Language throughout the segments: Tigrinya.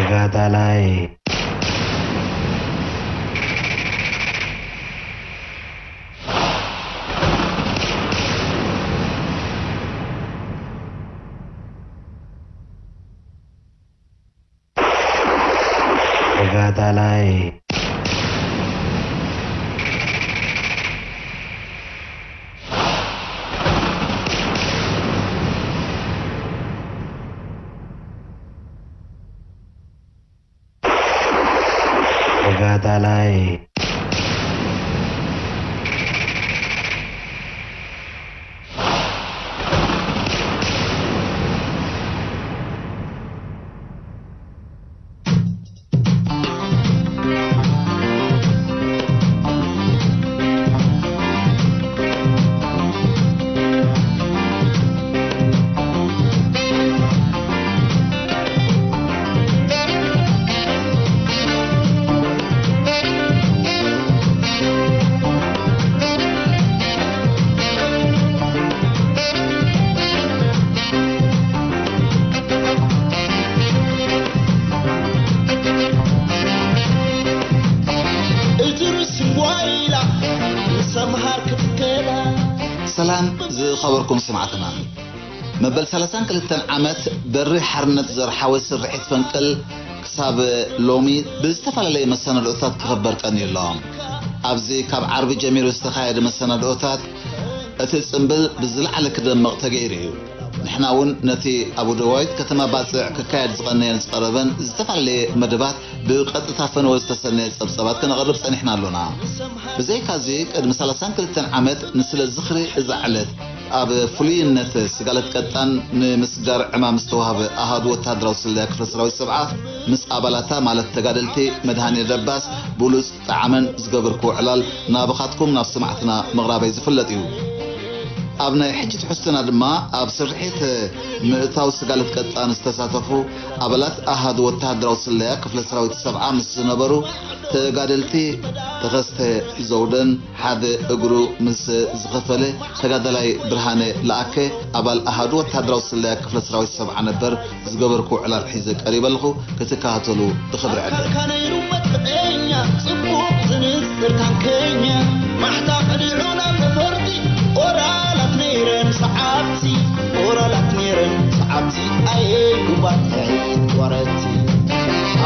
ተጋዳላይ። ተጋዳላይ። ተጋዳላይ። ሰላም ዝኸበርኩም ሰማዕትና፣ መበል ሰላሳን ክልተን ዓመት በሪ ሓርነት ዘርሓወ ስርሒት ፈንቅል ክሳብ ሎሚ ብዝተፈላለየ መሰናድኦታት ክኽበር ቀንዩ ኣሎ። ኣብዚ ካብ ዓርቢ ጀሚሩ ዝተኻየደ መሰናድኦታት እቲ ጽምብል ብዝለዓለ ክደምቕ ተገይሩ እዩ። ንሕና እውን ነቲ ኣብ ውደባዊት ከተማ ባጽዕ ክካየድ ዝቐነየን ዝቐረበን ዝተፈላለየ መደባት ብቐጥታ ፈነወ ዝተሰነየ ጸብጸባት ከነቕርብ ጸኒሕና ኣሎና። ብዘይካዚ፣ ቅድሚ ሰላሳን ክልተን ዓመት ንስለ ዝኽሪ እዛ ዕለት ኣብ ፍሉይነት ስጋለት ቀጣን ንምስጋር ዕማም ዝተዋህበ ኣሃዱ ወተሃደራዊ ስለያ ክፍለ ሰራዊት ሰብዓ ምስ ኣባላታ ማለት ተጋደልቲ መድሃኔ ደባስ ብሉጽ ጠዓመን ዝገበርክዎ ዕላል ናብኻትኩም ናብ ሰማዕትና ምቕራበይ ዝፍለጥ እዩ። ኣብ ናይ ሕጂ ትሕዝቶና ድማ ኣብ ስርሒት ምእታው ስጋለት ቀጣን ዝተሳተፉ ኣባላት ኣሃዱ ወተሃደራዊ ስለያ ክፍለ ሰራዊት ሰብዓ ምስ ዝነበሩ ተጋደልቲ ተኸስተ ዘውደን ሓደ እግሩ ምስ ዝኸፈለ ተጋዳላይ ብርሃነ ለኣከ ኣባል ኣሃዱ ወተሃደራዊ ስለያ ክፍለ ሰራዊት ሰብዓ ነበር ዝገበርኩ ዕላል ሒዘ ቀሪበ ኣለኹ። ክትከታተሉ ብኽብሪ ዕድም። ኣካልካ ነይሩ መጥዕኛ፣ ጽቡቕ ዝንጽር ታንከኛ፣ ማሕታ ቀዲዑ ናብ ነፈርቲ፣ ኦራላት ነይረን ሰዓብቲ፣ ኦራላት ነይረን ሰዓብቲ፣ ኣየ ጉባኤ ወረቲ፣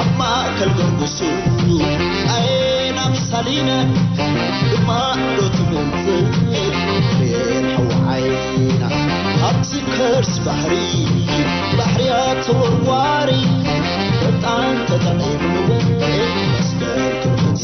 ኣብ ማእከል ገርጉሱ፣ ኣየ ናብ ሳሊነ፣ ግማዕ ዶ ትምንዝር፣ ሬን ሓዊ ዓይና፣ ኣብቲ ከርሲ ባሕሪ፣ ባሕርያ ተወርዋሪ፣ ፈጣን ተጠቒሙ፣ መስቀል ክብሕት።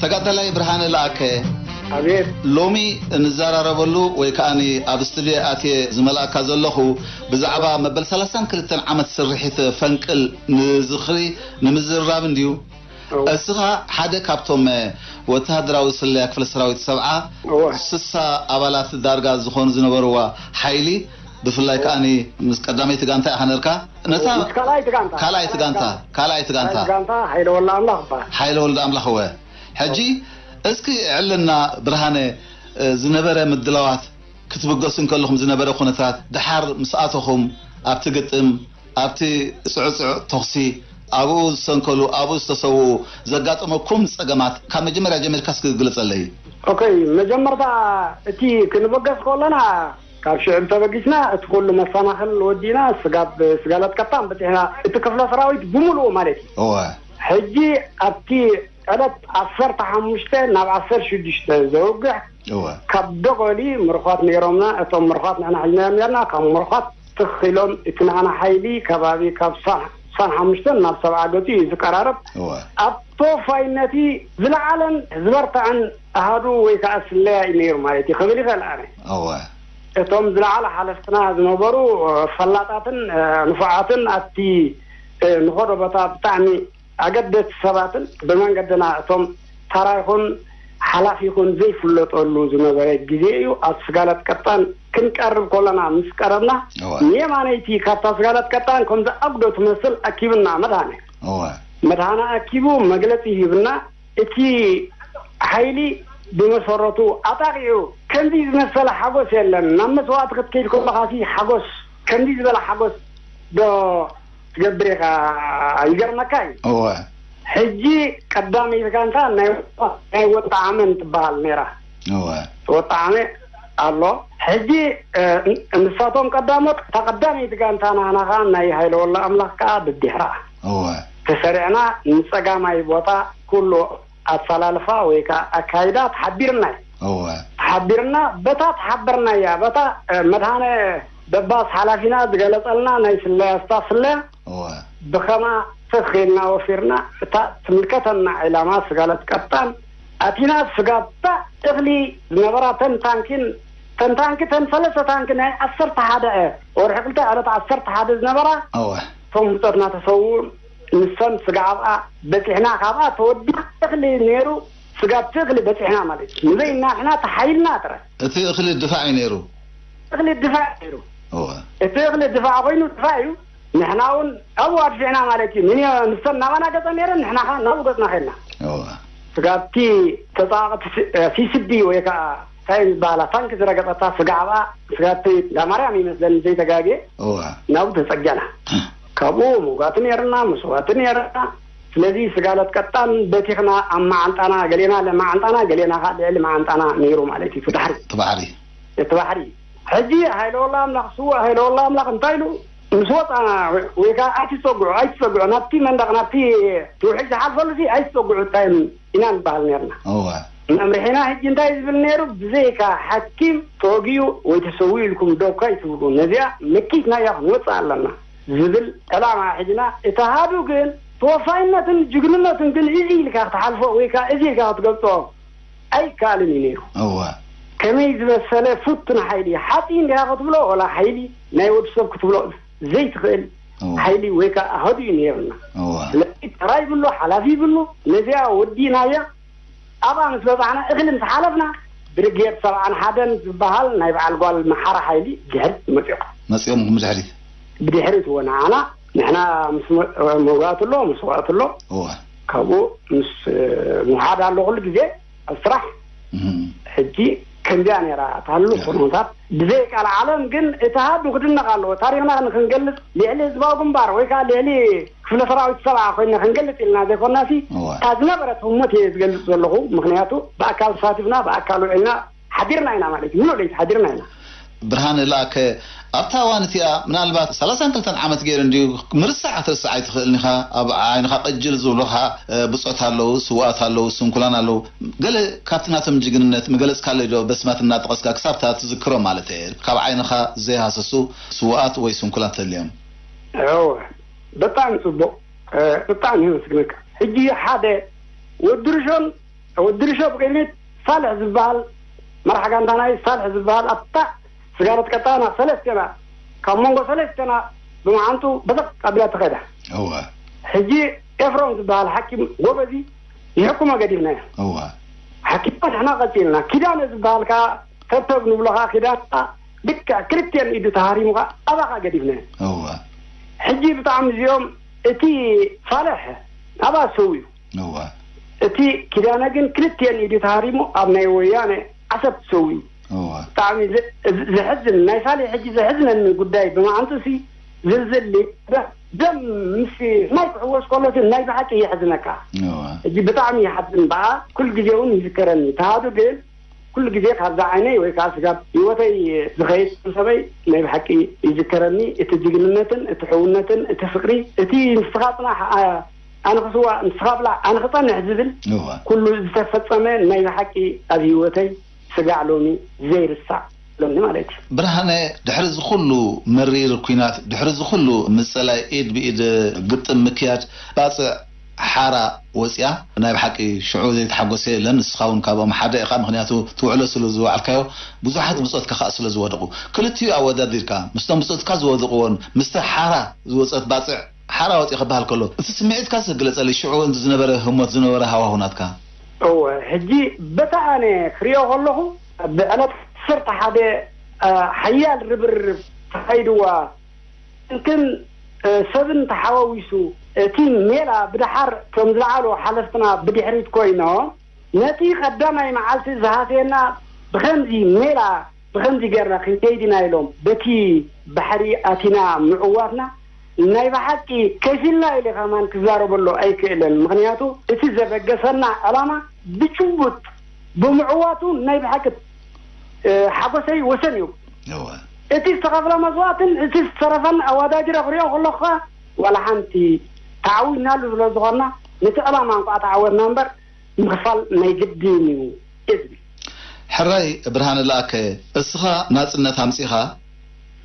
ተጋዳላይ ብርሃነ ለኣከ፣ ኣቤት። ሎሚ እንዘራረበሉ ወይ ከኣኒ ኣብ ስቱድዮ ኣትየ ዝመልኣካ ዘለኹ ብዛዕባ መበል ሰላሳን ክልተን ዓመት ስርሒት ፈንቅል ንዝኽሪ ንምዝርራብ እንድዩ። እወ። እስኻ ሓደ ካብቶም ወተሃደራዊ ስለያ ክፍለ ሰራዊት ሰብዓ እወ። ስሳ ኣባላት ዳርጋ ዝኾኑ ዝነበርዋ ሓይሊ፣ ብፍላይ ከኣኒ ምስ ቀዳመይቲ ጋንታ ኢኻ ነርካ። ነታ ምስ ካልኣይቲ ጋንታ። ካልኣይቲ ጋንታ፣ ካልኣይቲ ጋንታ። ካልኣይቲ ጋንታ ሓይለ ወልደ ኣምላኽ ይበሃል። ሓይለ ወልደ ኣምላኽ እወ። ሕጂ እስኪ ዕልና ብርሃነ፣ እ፣ ዝነበረ ምድላዋት ክትብገሱ እንከለኹም ዝነበረ ኩነታት፣ ደሓር ምስ ኣተኹም ኣብቲ ግጥም፣ ኣብቲ ጽዑጽዑ ተኹሲ፣ ኣብኡ ዝሰንከሉ፣ ኣብኡ ዝተሰውኡ፣ ዘጋጠመኩም ጸገማት ካብ መጀመርያ ጀሚርካ እስኪ ግለጸለይ። ኦኬ፣ መጀመርታ እቲ ክንበገስ ከለና ካብ ሽዕብ ተበጊስና እቲ ኩሉ መሰናኽል ወዲና ስጋብ ስጋለት ቀጣን በጺሕና እቲ ክፍለ ሰራዊት ብምሉኡ ማለት እዩ። እወ። ሕጂ ኣብቲ ዕለት ዓሰርተ ሓሙሽተ ናብ ዓሰርተ ሽዱሽተ ዘውግሕ እወ። ካብ ደጎሊ ምርኳት ነይሮምና። እቶም ምርኳት ንሕና ሒዝናዮም ነርና። ካብ ምርኳት ትኽ ኢሎም እቲ ንዓና ሓይሊ ከባቢ ካብ ሳን ሳን ሓሙሽተን ናብ ሰብዓ ገጹ እዩ ዝቀራረብ። እወ። ኣብ ተወፋይነቲ ዝለዓለን ዝበርትዐን ኣሃዱ ወይ ከዓ ስለያ እዩ ነይሩ ማለት እዩ ክብል ይኽእል ኣነ። እወ። እቶም ዝለዓለ ሓለፍትና ዝነበሩ ፈላጣትን ንፉዓትን ኣብቲ ንኸዶ ቦታ ብጣዕሚ ኣገደስቲ ሰባትን ብመንገድና እቶም ተራ ይኹን ሓላፊ ይኹን ዘይፍለጠሉ ዝነበረ ግዜ እዩ። ኣብ ስጋለት ቀጣን ክንቀርብ ከለና ምስ ቀረብና፣ እወ። ንየማነይቲ ካብታ ስጋለት ቀጣን ከምዚ ኣጉዶ ትመስል ኣኪብና መድሃነ። እወ። መድሃነ ኣኪቡ መግለጺ ሂብና፣ እቲ ሓይሊ ብመሰረቱ ኣጣቒዑ፣ ከምዚ ዝመሰለ ሓጎስ የለን። ናብ መስዋእቲ ክትከይድ ከለኻሲ ሓጎስ፣ ከምዚ ዝበለ ሓጎስ ዶ ትገብር ኢኻ? ይገርመካ እዩ። እወ። ሕጂ ቀዳመይቲ ጋንታ ናይ፣ ናይ ወጣዓመን ትበሃል ነይራ። እወ። ወጣዓመ ኣሎ። ሕጂ፣ እ፣ ንሳቶም ቀዳሞት፣ እታ ቀዳመይቲ ጋንታ ናህና ኸዓ ናይ ሃይለ ወልደ ኣምላኽ ከኣ ድዲሕራ። እወ። ተሰሪዕና ንጸጋማይ ቦታ ኩሉ ኣሰላልፋ ወይ ከኣ ኣካይዳ ተሓቢርና እዩ። እወ። ተሓቢርና፣ በታ ተሓበርናያ፣ በታ፣ እ፣ መድሃነ ደባስ ሓላፊና ዝገለጸልና ናይ ስለያ ስታፍ ስለያ፣ እወ። ብኸማ ተትኺልና ወፊርና፣ እታ ትምልከተና ዒላማ ስጋለት ቀጣን ኣቲና፣ ስጋብ እታ እኽሊ ዝነበራ ተን ታንኪን፣ ተን ታንኪ፣ ተን ሰለስተ ታንኪ ናይ ዓሰርተ ሓደ ወርሒ ክልተ ዕለት ዓሰርተ ሓደ ዝነበራ፣ እወ። እቶም ብጾትና ተሰውኡ፣ ንሰን ስጋብ ኣብኣ በጺሕና፣ ካብኣ ተወዲና እኽሊ ነይሩ፣ ስጋብ እቲ እኽሊ በጺሕና ማለት እዩ። ንበይንና ንሕና ተሓይልና ጥራይ። እቲ እኽሊ ድፋዕ እዩ ነይሩ። እኽሊ ድፋዕ ነይሩ። እወ። እቲ እኽሊ ድፋዕ ኮይኑ ድፋዕ እዩ። ንሕና እውን ኣብኡ ኣድፊዕና ማለት እዩ። ምን-፣ ንሰን ናባና ገጸን ነይረን፣ ንሕና ኸዓ ናብኡ ገጽና ኸድና። እወ። ስጋብቲ ተጻዋቕቲ ሲ-፣ እ፣ ሲ ሲ ቢ ወይ ከኣ እንታይ ዝበሃላ ታንክ ዝረገጸታ ስጋብ ኣብኣ፣ ስጋብቲ እንዳማርያም ይመስለኒ ዘይተጋግየ፣ እወ። ናብኡ ተጸገና። ካብኡ መውጋእቲ ነይርና፣ መስዋእቲ ነይርና። ስለዚ ስጋለት ቀጣን በቲኽና ኣብ መዓንጣና፣ ገሌና ለመዓንጣና፣ ገሌና ኸዓ ልዕሊ መዓንጣና ነይሩ ማለት እዩ። እቲ ባሕሪ። እቲ ባሕሪ። እቲ ባሕሪ። ሕጂ ሃይለ ወልደ ኣምላኽ፣ ስዉእ ሃይለ ወልደ ኣምላኽ እንታይ ኢሉ? ምስ ወጻና ወይ ከኣ ኣይትጸግዑ፣ ኣይትጸግዑ፣ ናብቲ መንደቕ፣ ናብቲ እቲ ውሕጅ ዝሓልፈሉ ሲ ኣይትጸግዑ፣ እንታይ ኢና ንበሃል ነይርና። እወ። መምርሒና ሕጂ እንታይ ዝብል ነይሩ? ብዘይካ ሓኪም ተወጊኡ ወይ ተሰዊኡ ኢልኩም ደው ኣይትብሉ። ነዚኣ መኪትናያ ክንወጽእ ኣለና ዝብል ዕላማ ሒዝና፣ እቲ ኣሃዱ ግን ተወፋይነትን ጅግንነትን ግን እዚ ኢልካ ክትሓልፎ ወይ ከኣ እዚ ኢልካ ክትገልጾ ኣይከኣልን እዩ ነይሩ። እወ። ከመይ ዝበሰለ ፍቱን ሓይሊ፣ ሓፂን እንዲኻ ክትብሎ፣ ወላ ሓይሊ ናይ ወዲ ሰብ ክትብሎ ዘይትኽእል እወ። ሓይሊ ወይ ከዓ ኣሃዱ እዩ ነይሩና። እወ። ስለዚ ተራ ይብሉ፣ ሓላፊ ይብሉ፣ ነዚኣ ወዲእናያ። ኣብኣ ምስ በፃሕና፣ እኽሊ ምስ ሓለፍና፣ ብርጌድ ሰብዓን ሓደን ዝበሃል ናይ በዓል ጓል መሓራ ሓይሊ ድሕሪት መፂኦም። መፂኦም ብድሕሪት? ብድሕሪት እወ፣ ንዓና፣ ንሕና ምስ መ-፣ መውጋእቲ ኣሎ፣ መስዋእቲ ኣሎ። እወ። ካብኡ ምስ ምውሓድ ኣሎ ኩሉ ግዜ ኣብ ስራሕ። እም። ሕጂ ከምዚኣ ነይራ እታ ህሉው ያ። ኩነታት። ብዘይ ቃል ዓለም ግን እቲ ሃዱ ክድነቕ ኣለዎ። ታሪኽና ንክንገልጽ ልዕሊ ህዝባዊ ግንባር ወይ ከዓ ልዕሊ ክፍለ ሰራዊት ሰብዓ ኮይና ክንገልጽ ኢልና ዘይኮናሲ፣ እወ። እታ ዝነበረት ህሞት እየ ዝገልጽ ዘለኹ። ምኽንያቱ ብኣካል ተሳቲፍና፣ ብኣካል ውዒልና፣ ሓዲርና ኢና ማለት እዩ። ሙሉእ ለይቲ ሓዲርና ኢና። ብርሃነ ለኣከ፣ ኣብታ እዋን እቲኣ ምናልባት ሰላሳን ክልተን ዓመት ገይሩ እንድዩ፣ ምርሳዕ ክትርስዕ ኣይትኽእልን ኢኻ። ኣብ ዓይንኻ ቅጅል ዝብሉኻ፣ እ፣ ብጾት ኣለዉ፣ ስዉኣት ኣለዉ፣ ስንኩላን ኣለዉ። ገለ ካብቲ ናቶም ጅግንነት ምገለጽካለይ ዶ? በስማት እናጠቐስካ ክሳብታ ትዝክሮ ማለት እየ። ካብ ዓይንኻ ዘይሃሰሱ ስዉኣት ወይ ስንኩላን ተልዮም? እወ፣ ብጣዕሚ ጽቡቕ፣ እ፣ ብጣዕሚ የመስግነካ። ሕጂ ሓደ ወዲ ርሾን ወዲ ርሾ ብቕድሚት ሳልሕ ዝበሃል መራሕ ጋንታ ናይ ሳልሕ ዝበሃል ኣብታ ስጋረት ቀጣና ሰለስቴና ካብ መንጎ ሰለስቴና ብመዓንጡ በዘቕ ኣቢላ ተኸዳ። እወ። ሕጂ ኤፍሮም ዝበሃል ሓኪም ጎበዚ ይሕኩሞ ገዲፍናዮ። እወ። ሓኪምና ንሕና ቀጺልና። ኪዳነ ዝበሃል ከኣ ተብተብ ንብሎ ከኣ ኪዳነ ከኣ ልክዕ ክልቴን ኢዱ ተሃሪሙ ከኣ ኣባኻ ገዲፍናዮ። እወ። ሕጂ ብጣዕሚ እዚኦም እቲ ሳልሕ ኣብኣ ሰው እዩ። እወ። እቲ ኪዳነ ግን ክልቲኤን ኢዱ ተሃሪሙ ኣብ ናይ ወያነ ዓሰብ ሰው እዩ። እወ። ብጣዕሚ ዝ-፣ ዝ-፣ ዘሕዝን፣ ናይ ሳሌ ሕጂ ዘሕዝነኒ ጉዳይ ብመዓንጡሲ ዝልዝል ደም ምስ ማይ ክሕወስ ከሎሲ ናይ ብሓቂ የሕዝነካ። እወ። ሕጂ ብጣዕሚ ይሓዝን በኣ፣ ኩሉ ግዜ እውን ይዝከረኒ። ተሃዱ ግን ኩሉ ግዜ ካብዛ ዓይነይ ወይ ከዓ ስጋብ ህይወተይ ዝኸይድ ሰበይ ናይ ብሓቂ ይዝከረኒ። እቲ ጅግንነትን፣ እቲ ሕውነትን፣ እቲ ፍቅሪ፣ እቲ ንስኻ ጽናሕ፣ ኣ-፣ ኣነ ክስዋእ፣ ንስኻ ብላዕ፣ ኣነ ክጸንሕ ዝብል እወ። ኩሉ ዝተፈጸመ ናይ ብሓቂ ኣብ ህይወተይ ስጋዕ ሎሚ ዘይርሳዕ ሎሚ ማለት እዩ። ብርሃነ፣ ድሕሪ እዚ ኩሉ መሪር ኲናት፣ ድሕሪ እዚ ኩሉ ምጽላይ፣ ኢድ ብኢድ ግጥም ምክያድ፣ ባጽዕ ሓራ ወጽያ፣ ናይ ብሓቂ ሽዑ ዘይተሓጎሰ የለን። ንስኻ እውን ካብኦም ሓደ ኢኻ። ምኽንያቱ ትውዕሎ ስለ ዝወዓልካዮ፣ ብዙሓት ብጾትካ ከኣ ስለ ዝወደቑ። ክልቲኡ ኣወዳዲርካ፣ ምስቶም ብጾትካ ዝወደቑዎን ምስቲ ሓራ ዝወጸት ባጽዕ ሓራ ወጽያ ክበሃል ከሎ፣ እቲ ስምዒትካስ ግለጸለይ፣ ሽዑ ዝነበረ ህሞት፣ ዝነበረ ሃዋሁ ናትካ? እወ፣ ሕጂ በታ ኣነ ክሪኦ ከለኹ፣ ብዕለት ዓሰርተ ሓደ ሓያል ርብርብ ተኻይድዋ፣ እንትን ሰብን ተሓዋዊሱ፣ እቲ ሜላ ብድሓር ከም ዝለዓሉ ሓለፍትና ብድሕሪት ኮይኖም፣ ነቲ ቀዳማይ መዓልቲ ዝሃሰየና ብኸምዚ ሜላ፣ ብኸምዚ ጌርና ክንከይድ ኢና ኢሎም፣ በቲ ባሕሪ ኣቲና ምዕዋትና፣ ናይ ብሓቂ ከፊልና ኢለ ከማን ክዛረበሉ ኣይክእልን። ምኽንያቱ እቲ ዘበገሰና ዕላማ ብጭቡጥ ብምዕዋቱ ናይ ብሓቂ፣ እ፣ ሓጎሰይ ወሰን እዩ። እወ። እቲ ዝተኸፍለ መስዋእትን እቲ ዝተረፈን ኣወዳድረ ክሪኦ ከለኹ፣ ዋላ ሓንቲ ተዓዊድናሉ ስለ ዝኾንና፣ ነቲ ዕላማ እንኳ ተዓወትና እምበር፣ ምኽፋል ናይ ግድን እዩ እየ ዝብል። ሕራይ ብርሃነ ለኣከ፣ እስኻ ናጽነት ኣምጺኻ፣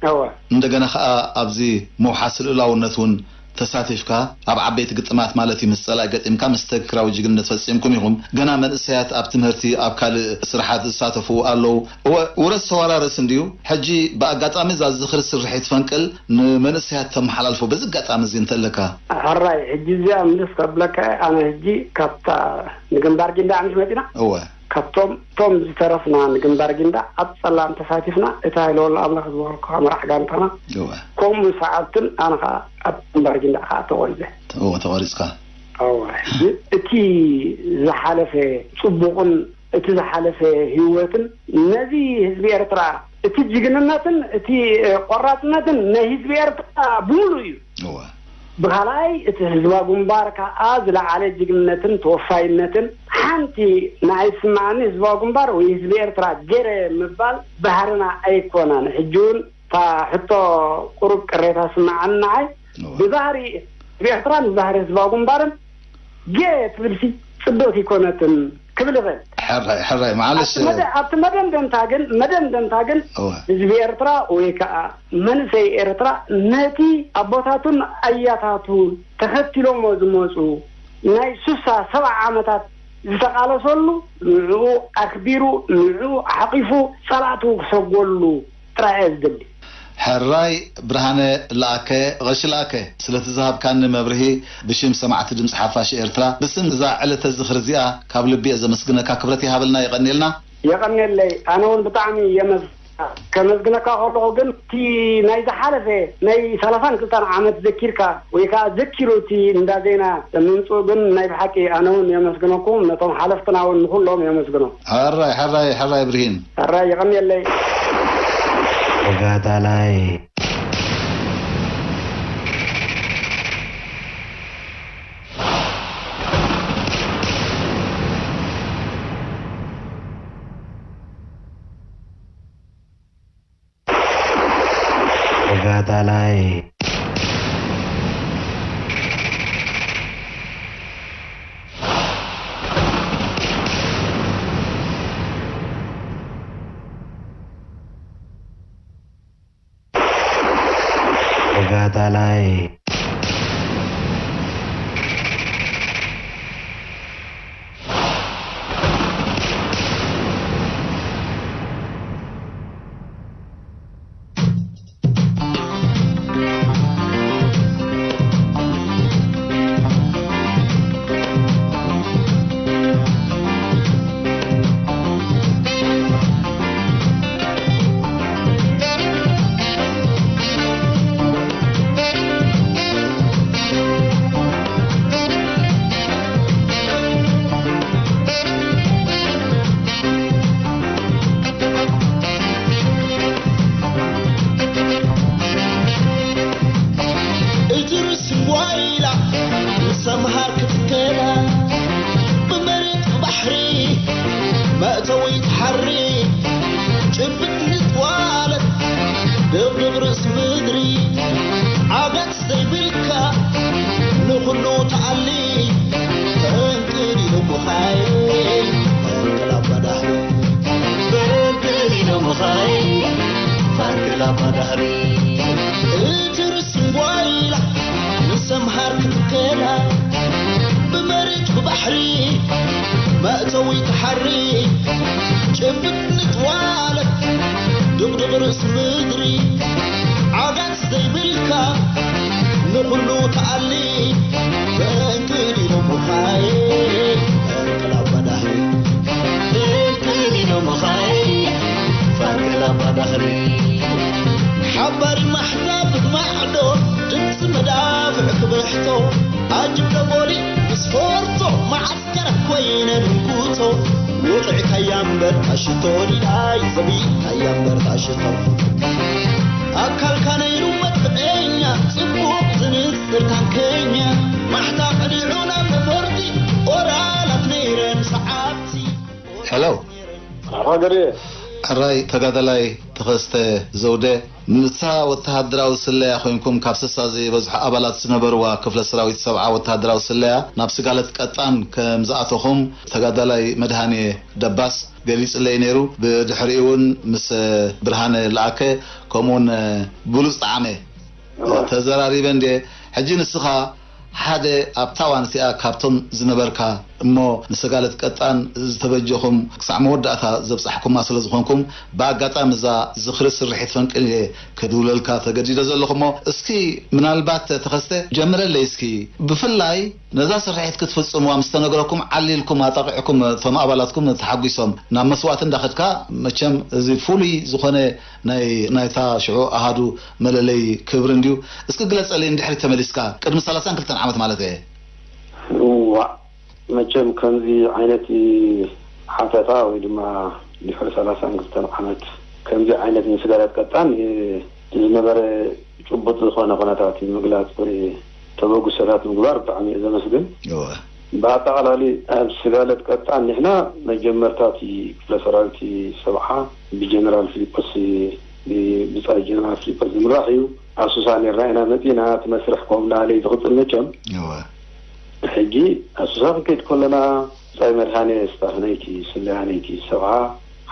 እወ። እንደገና ኸኣ ኣብዚ ምውሓስ ልኡላውነት እውን ተሳቲፍካ፣ ኣብ ዓበይቲ ግጥማት ማለት እዩ፣ ምስ ጸላኢ ገጢምካ፣ ምስ ተግክራዊ ጅግንነት ፈጺምኩም ኢኹም። ገና መንእሰያት ኣብ ትምህርቲ፣ ኣብ ካልእ ስራሓት ዝሳተፉ ኣለዉ። እወ፣ ውረስ ተዋራረስ እንድዩ። ሕጂ ብኣጋጣሚ እዛ ዝኽሪ ስርሒት ፈንቅል ንመንእሰያት ተመሓላልፎ በዚ ኣጋጣሚ እዚ እንተለካ። ሕራይ፣ ሕጂ እዚኣ ምልስ ከብለካ፣ ኣነ ሕጂ ካብታ ንግንባር ጊንዳዕ ምሽ መጺና? እወ። ካብቶም፣ እቶም ዝተረፍና ንግንባር ጊንዳዕ ኣብ ጸላም ተሳቲፍና፣ እቲ ሃይለ ወልደ ኣምላኽ ዝበሃልኩ ከኣ መራሕ ጋንታና፣ እወ። ከምኡ ሰዓብትን ኣነ ከኣ ኣብ ግንባር ጊንዳዕ ከኣ ተቖሪጸ። እወ፣ ተቖሪጽካ። እወ፣ ሕጂ እቲ ዝሓለፈ ጽቡቕን እቲ ዝሓለፈ ህይወትን ነዚ ህዝቢ ኤርትራ፣ እቲ ጅግንነትን እቲ፣ እ፣ ቆራጽነትን ናይ ህዝቢ ኤርትራ ብምሉእ እዩ። እወ። ብኻልኣይ፣ እቲ ህዝባዊ ግንባር ከኣ ዝለዓለ ጅግንነትን ተወፋይነትን፣ ሓንቲ ንዓይ ዝስምዓኒ ህዝባዊ ግንባር ወይ ህዝቢ ኤርትራ ገይረ ምባል ባህርና ኣይኮነን። ሕጂ እውን እታ ሕቶ ቁሩብ ቅሬታ ዝስምዓኒ ንዓይ፣ እወ። ብባህሪ ህዝቢ ኤርትራን ብባህሪ ህዝባዊ ግንባርን ገ ትብልሲ ጽብቕቲ ኣይኮነትን ክብል እኽእል። ሕራይ፣ ሕራይ፣ ማለሽ ኣብቲ መደ-፣ ኣብቲ መደምደምታ ግን፣ መደምደምታ ግን እወ። ህዝቢ ኤርትራ ወይ ከኣ መንእሰይ ኤርትራ ነቲ ኣቦታቱን ኣያታቱን ተኸቲሎሞ ዝመጹ ናይ ሱሳ ሰብዓ ዓመታት ዝተቓለሰሉ፣ ንዕኡ ኣኽቢሩ፣ ንዕኡ ሓቒፉ፣ ጸላእቱ ክሰጎሉ ጥራይ እየ ዝደሊ። ሕራይ ብርሃነ ለኣከ፣ ቐሺ ለኣከ፣ ስለቲ ዝሃብካኒ መብርሂ ብሽም ሰማዕቲ ድምፂ ሓፋሽ ኤርትራ፣ ብስም እዛ ዕለተ ዝኽሪ እዚኣ ካብ ልቢ እየ ዘመስግነካ። ክብረት ይሃበልና፣ የቐንየልና። የቐንየለይ። ኣነ እውን ብጣዕሚ የመስ-፣ ከመስግነካ ከለኹ ግን፣ እቲ ናይ ዝሓለፈ ናይ ሰላሳን ክልተን ዓመት ዘኪርካ፣ ወይ ከዓ ዘኪሩ እቲ እንዳ ዜና ምምፅኡ ግን ናይ ብሓቂ ኣነ እውን የመስግነኩም፣ ነቶም ሓለፍትና እውን ንኹሎም የመስግኖም። ሕራይ፣ ሕራይ፣ ሕራይ ብርሂን። ሕራይ፣ የቐንየለይ። ተጋዳላይ። ተጋዳላይ። ተጋዳላይ። እትርስ ጓይላ ንሰምሃር ክትከላ ብመሬት ብባሕሪ መእተዊ ትሓሪ ጭብጥ ንጥዋለት ደብድብ ርእሲ ምድሪ ዓገት ዘይብልካ ንኹሉ ተኣሊ ፈንቅል ኢሎምኻይ ፈንቅል ኣባዳህሪ ፈንቅል ኢሎምኻይ ፈንቅል ኣባዳህሪ እትርስ ጓይላ ንሰምሃር ክትከላ ብመሬት ብባሕሪ መእተዊ ተሓሪ ጭብጥ ንጥዋለት ድብድብ ርእሲ ምድሪ ዓጋት ዘይብልካ ንኹሉ ተኣሊ ፈንቅል ኢሎምኻይ ፈንቅል ኣባዳህሪ ኣጅብ ደቦሊ ስፖርቶ መዓስከር ኮይነ ድንኩቶ። ወቕዕካያ እምበር ታሽቶ ዲላይ ዘቢጥካያ እምበር ታሽቶ። ኣካልካ ነይሩ መጥፍኤኛ ጽቡቕ ዝንጽር ታንከኛ። ማሕታ ቀዲዑ ናብ ነፈርቲ ኦራላት ነይረን ሰዓብቲ። ሄሎ። ኣራይ ተጋዳላይ ተኸስተ ዘውደ፣ ንሳ ወተሃደራዊ ስለያ ኮይንኩም ካብ ስሳ ዘይበዝሑ ኣባላት ዝነበርዋ ክፍለ ሰራዊት ሰብዓ ወተሃደራዊ ስለያ ናብ ስጋለት ቀጣን ከም ዝኣተኹም ተጋዳላይ መድሃኔ ደባስ ገሊጽለይ ነይሩ። ብድሕሪኡ እውን ምስ ብርሃነ ለኣከ ከምኡውን ብሉጽ ጣዕመ ተዘራሪበ እንዴ። ሕጂ ንስኻ ሓደ ኣብታ እዋን እቲኣ ካብቶም ዝነበርካ እሞ ንሰጋለት ቀጣን ዝተበጀኹም ክሳዕ መወዳእታ ዘብጻሕኩማ ስለ ዝኾንኩም ብኣጋጣሚ እዛ ዝኽሪ ስርሒት ፈንቅል እየ ከድውለልካ ተገዲደ ዘለኹ። እሞ እስኪ ምናልባት ተኸስተ ጀምረለይ እስኪ ብፍላይ ነዛ ስርሒት ክትፍጽምዋ ምስ ተነግረኩም ዓሊልኩም ኣጣቒዕኩም እቶም ኣባላትኩም ተሓጒሶም ናብ መስዋእቲ እንዳኸድካ መቸም እዚ ፍሉይ ዝኾነ ናይ ናይታ ሽዑ ኣሃዱ መለለይ ክብሪ እንድዩ። እስኪ ግለጸለይ እንድሕሪ ተመሊስካ ቅድሚ ሰላሳን ክልተን ዓመት ማለት እየ። እዋ መቸም ከምዚ ዓይነት ሓተታ ወይ ድማ ድሕሪ ሰላሳን ክልተን ዓመት ከምዚ ዓይነት ንስጋለት ቀጣን ዝነበረ ጭቡጥ ዝኾነ ኩነታት ምግላፅ ወይ ተበግሶታት ምግባር ብጣዕሚ እየ ዘመስግን። ብኣጠቓላሊ ኣብ ስጋለት ቀጣን ንሕና መጀመርታ እቲ ክፍለ ሰራዊት ሰብዓ ብጀነራል ፊሊፖስ ብጻይ ጀነራል ፊሊፖስ ዝምራሕ እዩ። ኣሱሳ ነርና ኢና መጺና እቲ መስርሕ ከም ናለይ ዝቕጽል መቸም ሕጂ ኣሱሳ ክንከይድ ከለና ብጻይ መድሃኔ ስታፍ ናይቲ ስለያ ናይቲ ሰብዓ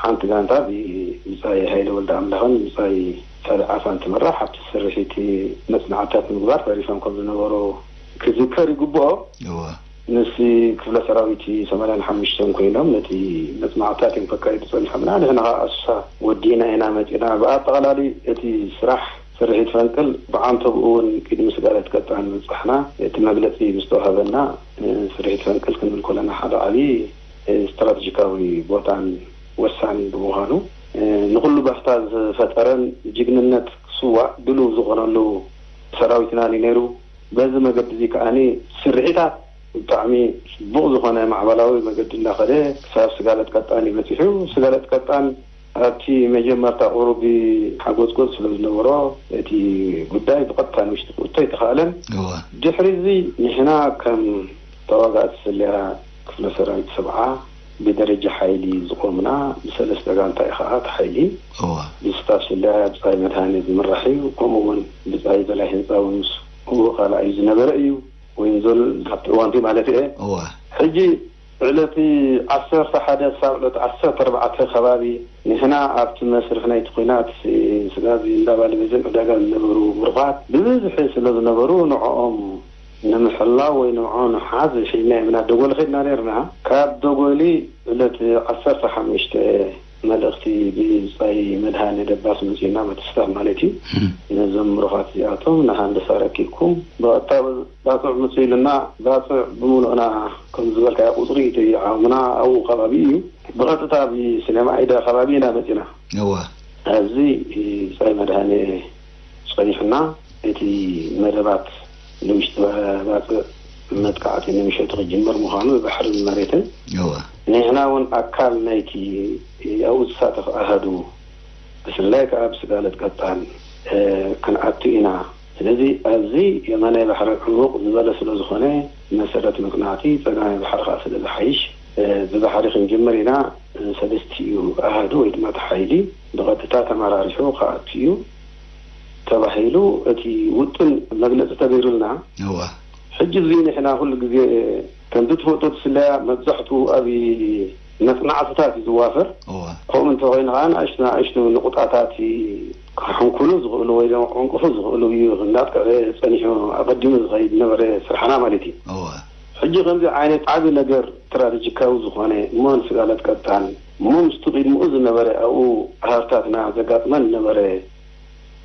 ሓንቲ ጋንታ ብብጻይ ሃይለ ወልደ ኣምላኽን ብጻይ ሳልሕ ዓፋን ትምራሕ ኣብቲ ስርሒት መጽናዕትታት ምግባር ተሪፎም ከም ዝነበሩ ክዝከር ይግብኦ። ምስቲ ክፍለ ሰራዊት ሰማንያን ሓሙሽተን ኮይኖም ነቲ መጽናዕትታት እዮም ከካይዱ ጸኒሖምና። ንሕና ከዓ ኣሱሳ ወዲእና ኢና መጺና። ብኣጠቓላሊ እቲ ስራሕ ስርሒት ፈንቅል ብዓንተብኡ እውን ቅድሚ ስጋለት ቀጣን ምብጻሕና እቲ መግለጺ ምስ ተዋህበና ስርሒት ፈንቅል ክንብል ከለና ሓደ ዓብዪ ስትራተጂካዊ ቦታን ወሳኒ ብምዃኑ ንኹሉ ባህታ ዝፈጠረን ጅግንነት ክስዋእ ድሉው ዝኾነሉ ሰራዊትና እዩ ነይሩ። በዚ መገዲ እዚ ከዓኒ ስርሒታት ብጣዕሚ ጽቡቕ ዝኾነ ማዕበላዊ መገዲ እንዳኸደ ክሳብ ስጋለት ቀጣን እዩ በጺሑ። ስጋለት ቀጣን ኣብቲ መጀመርታ ቁሩብ ሓጎጽጎጽ ስለ ዝነበሮ እቲ ጉዳይ ብቐጥታ ንውሽጢ ክእቶ ኣይተኻእለን። ድሕሪ እዚ ንሕና ከም ተዋጋእቲ ስለያ ክፍለ ሰራዊት ሰብዓ ብደረጃ ሓይሊ ዝቆምና ብሰለስተ ጋንታ እዩ ከዓ እቲ ሓይሊ። ብስታፍ ስለያ ብጻይ መድሃኔ ዝምራሕ እዩ። ከምኡ እውን ብጻይ በላይ ህንፃዊ ምስ እዎ ካልኣዩ ዝነበረ እዩ። ወይም ዞን ካብቲ እዋንቲ ማለት እየ። ሕጂ ዕለቲ ዓሰርተ ሓደ ክሳብ ዕለት ዓሰርተ ኣርባዕተ ከባቢ ንሕና ኣብቲ መስርሕ ናይቲ ኲናት ስጋዚ እንዳባለ በዘን ዕዳጋ ዝነበሩ ምሩኻት ብብዝሒ ስለ ዝነበሩ ንዕኦም ንምሕላው ወይ ንዕኦም ንሓዝ ሒዝና ኢና ደጎሊ ከድና ነርና። ካብ ደጎሊ ዕለት ዓሰርተ ሓሙሽተ መልእኽቲ ብብጻይ መድሃኔ ደባስ መጺኡና በቲ ስታፍ ማለት እዩ። ነዞም ምሩኻት እዚኣቶም ንሃንደሳ ረኪብኩም ብቐጥታ ባጽዕ ምጹ ኢሉና፣ ባጽዕ ብምሉእና ከም ዝበልካዮ ቁጽሪ ተይዓምና ኣብኡ ከባቢ እዩ። ብቐጥታ ብስሌማ ኢደ ከባቢ ኢና መጺና። እወ። ኣብዚ ብጻይ መድሃኔ ጸኒሑና፣ እቲ መደባት ንውሽጢ ባጽዕ መጥቃዕቲ ንምሸቱ ክጅምር ምዃኑ ብባሕርን መሬትን። እወ። ንሕና እውን ኣካል ናይቲ ኣብኡ ዝሳተፍ ኣሃዱ ብፍላይ ከዓ ብስጋለት ቀጣን ክንኣቱ ኢና። ስለዚ ኣብዚ የማናይ ባሕሪ ዕሙቕ ዝበለ ስለ ዝኾነ መሰረት መጽናዕቲ፣ ጸጋማይ ባሕሪ ከዓ ስለ ዝሓይሽ ብባሕሪ ክንጅምር ኢና። ሰለስቲኡ ኣሃዱ ወይ ድማ እቲ ሓይሊ ብቐጥታ ተመራሪሑ ክኣቱ እዩ ተባሂሉ እቲ ውጥን መግለፂ ተገይሩልና። እወ። ሕጂ እዚ ንሕና ኩሉ ግዜ ከምዚ ትፈልጦ እቲ ስለያ መብዛሕትኡ ኣብ መጽናዕትታት እዩ ዝዋፈር። እወ። ከምኡ እንተኮይኑ ከዓ ንኣሽቱ ንኣሽቱ ንቁጣታት ክሕንኩሉ ዝኽእሉ ወይ ድማ ክዕንቅፉ ዝኽእሉ እዩ እናጥቅዐ ጸኒሑ ኣቐዲሙ ዝኸይድ ዝነበረ ስርሓና ማለት እዩ። እወ። ሕጂ ከምዚ ዓይነት ዓቢ ነገር ስትራተጂካዊ ዝኾነ እሞ ንስጋለት ቀጣን እሞ ምስቲ ቅድምኡ ዝነበረ ኣብኡ ሃርታትና ዘጋጥመን ዝነበረ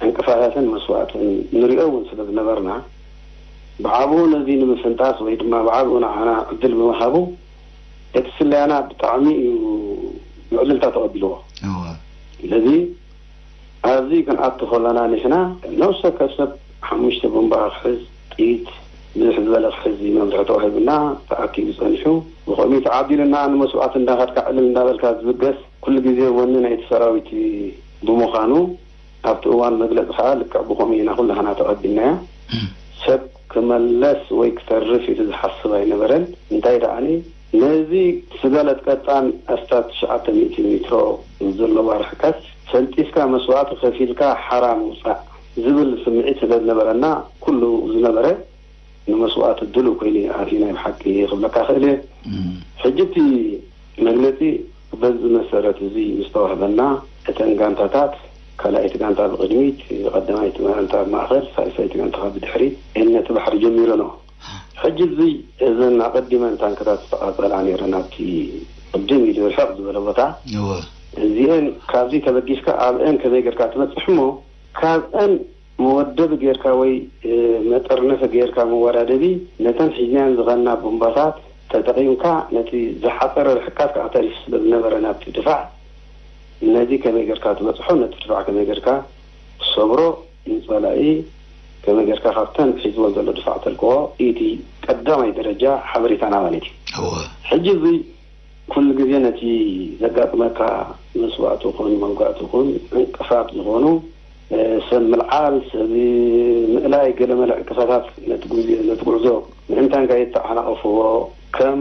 ዕንቅፋታትን መስዋእትን ንሪኦ እውን ስለ ዝነበርና ብዓብኡ ነዚ ንምፍንጣስ ወይ ድማ ብዓብኡ ንዓና ዕድል ብምሃቡ እቲ ስለያና ብጣዕሚ እዩ ብዕልልታ ተቐቢልዎ። እወ። ስለዚ ኣብዚ ክንኣቱ ከለና ንሕና ነብሲ ወከፍ ሰብ ሓሙሽተ ቦምባ ክሕዝ ጥይት ብዝሕ ዝበለ ክሕዚ መምርሒ ተዋሂቡና ተኣኪቡ ጸኒሑ። ብኸምኡ ተዓዲልና ንመስዋእቲ እንዳኸድካ ዕልል እንዳበልካ ዝብገስ ኩሉ ግዜ ወኒ ናይቲ ሰራዊት ብምዃኑ ኣብቲ እዋን መግለጺ ከዓ ልክዕ ብኸምኡ ኢና ኩላህና ተቐቢልናዮ። ሰብ ክመለስ ወይ ክተርፍ ኢሉ ዝሓስብ ኣይነበረን። እንታይ ደኣኒ ነዚ ስጋለት ቀጣን ኣስታት ትሽዓተ ሚእቲ ሜትሮ ዘለዋ ርሕቀት ሰንጢስካ መስዋእቲ ከፊልካ ሓራ ምውፃእ ዝብል ስምዒት ስለ ዝነበረና ኩሉ ዝነበረ ንመስዋእቲ ድሉው ኮይኑ ኣትዩ ናይ ብሓቂ ክብለካ ክእል እየ። ሕጂ እቲ መግለፂ በዚ መሰረት እዚ ምስ ተዋህበና እተን ጋንታታት ካልኣይቲ ጋንታ ብቕድሚት፣ ቀዳማይቲ ጋንታ ኣብ ማእኸል፣ ሳልሰይቲ ጋንታ ካብ ብድሕሪት እነቲ ባሕሪ ጀሚረንኦ። ሕጂ እዚ እዘን ኣቐዲመን ታንክታት ዝተቓጸላ ነይረን ኣብቲ ቅድም ኢሉ ርሕቕ ዝበለ ቦታ። እወ። እዚአን ካብዚ ተበጊስካ ኣብአን ከመይ ጌርካ ትበጽሕ እሞ ካብአን መወደቢ ጌርካ ወይ መጠርነፊ ጌርካ መወዳደቢ ነተን ሒዝናን ዝኸና ቦምባታት ተጠቒምካ ነቲ ዝሓጸረ ርሕቀት ከዓ ተሪፉ ስለ ዝነበረ ናብቲ ድፋዕ ነዚ ከመይ ጌርካ ትበጽሖ ነቲ ድፋዕ ከመይ ጌርካ ትሰብሮ ንጸላኢ ከመይ ጌርካ ካብተን ሒዝወን ዘሎ ድፋዕ ተልቅቖ እቲ ቀዳማይ ደረጃ ሓበሬታና ማለት እዩ። እወ። ሕጂ እዚ ኩሉ ግዜ ነቲ ዘጋጥመካ መስዋእቲ ይኹን መውጋእቲ ይኹን ዕንቅፋት ዝኾኑ ሰብ ምልዓል ሰብ ምእላይ ገለመለ ዕንቅፋታት ነቲ ጉዕዞ ምእንታን ከየተዓናቐፍዎ ከም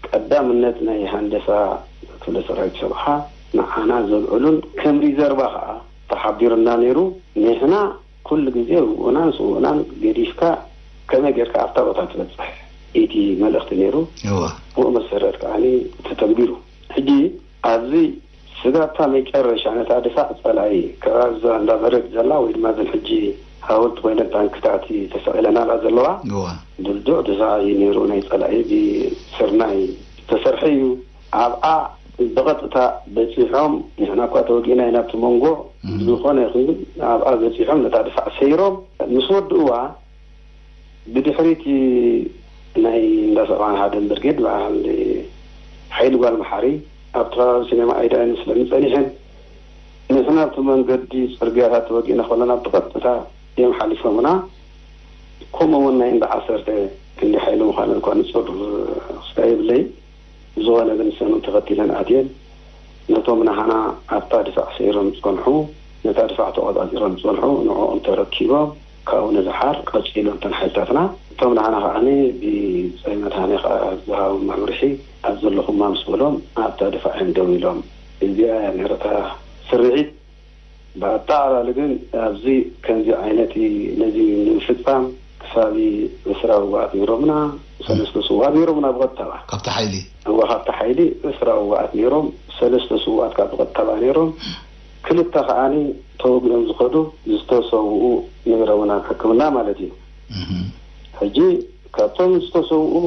ቀዳምነት ናይ ሃንደሳ ክፍለ ሰራዊት ሰብዓ ንዓና ዘልዕሉን ከም ሪዘርቫ ከዓ ተሓቢሩና ነይሩ። ንሕና ኩሉ ግዜ ውእናን ስውእናን ገዲፍካ ከመይ ጌርካ ኣብታ ቦታ ትበፅሕ እቲ መልእኽቲ ነይሩ። እወ። ብኡ መሰረት ከዓኒ ተተግቢሩ። ሕጂ ኣብዚ ስጋታ መጨረሻ ነታ ድፋዕ ፀላኢ ከባቢ እዛ እንዳ በረድ ዘላ ወይ ድማ እዘን ሕጂ ሃወልቲ ኮይነን ታንክታት ተሰቒለናላ ዘለዋ እወ። ድልዱዕ ድፋዕ እዩ ነይሩ ናይ ፀላኢ ብስርናይ ዝተሰርሐ እዩ። ኣብኣ ብቐጥታ በፂሖም ንሕና እኳ ተወጊእና ኢና ኣብቲ መንጎ እም። ዝኾነ ይኹን ኣብኣ በፂሖም ነታ ድፋዕ ሰይሮም ምስ ወድእዋ ብድሕሪቲ ናይ እንዳ ሰብዓን ሓደን ብርጌድ በዓል ሓይሊ ጓል መሓሪ ኣብቲ ከባቢ ሲኔማ ኣይዳይን ስለኒ ጸኒሐን ንሕና ኣብቲ መንገዲ ጽርግያታት ተወጊእና ከለና ብቐጥታ እዮም ሓሊፎምና። ከምኡ እውን ናይ እንዳ ዓሰርተ ክንዲ ሓይሊ ምዃነን እኳ ንጹር ክስታይ የብለይ። ብዝኾነ ግን ሰኑ ተኸቲለን ኣትየን ነቶም ናህና ኣብታ ድፋዕ ሰይሮም ዝጸንሑ ነታ ድፋዕ ተቖጻጺሮም ዝጸንሑ ንዕኦም ተረኪቦም ካብኡ ንደሓር ቀጺሎም እተን ሓይልታትና እቶም ናህና ከዓኒ ብጸይ መድሃኔ ከኣ ዝሃቦም መምርሒ ኣብ ዘለኹማ ምስ በሎም ኣብታ ድፋዕ እዮም ደው ኢሎም። እዚኣ እያ ነይረታ ስርሒት። ብኣጠቓላሊ ግን ኣብዚ ከምዚ ዓይነት ነዚ ንምፍጻም ክሳብ ዕስራ ውጉኣት ነይሮምና፣ ሰለስተ ስውኣት ነይሮምና ብቐጥታ። ካብቲ ሓይሊ? እወ፣ ካብቲ ሓይሊ ዕስራ ውጉኣት ነይሮም፣ ሰለስተ ስውኣት ካብ ብቐጥታ ነይሮም፣ ክልተ ከዓኒ ተወጊኦም ዝኸዱ ዝተሰውኡ ነይሮምና ኣብ ሕክምና ማለት እዩ። እህ። ሕጂ ካብቶም ዝተሰውኡ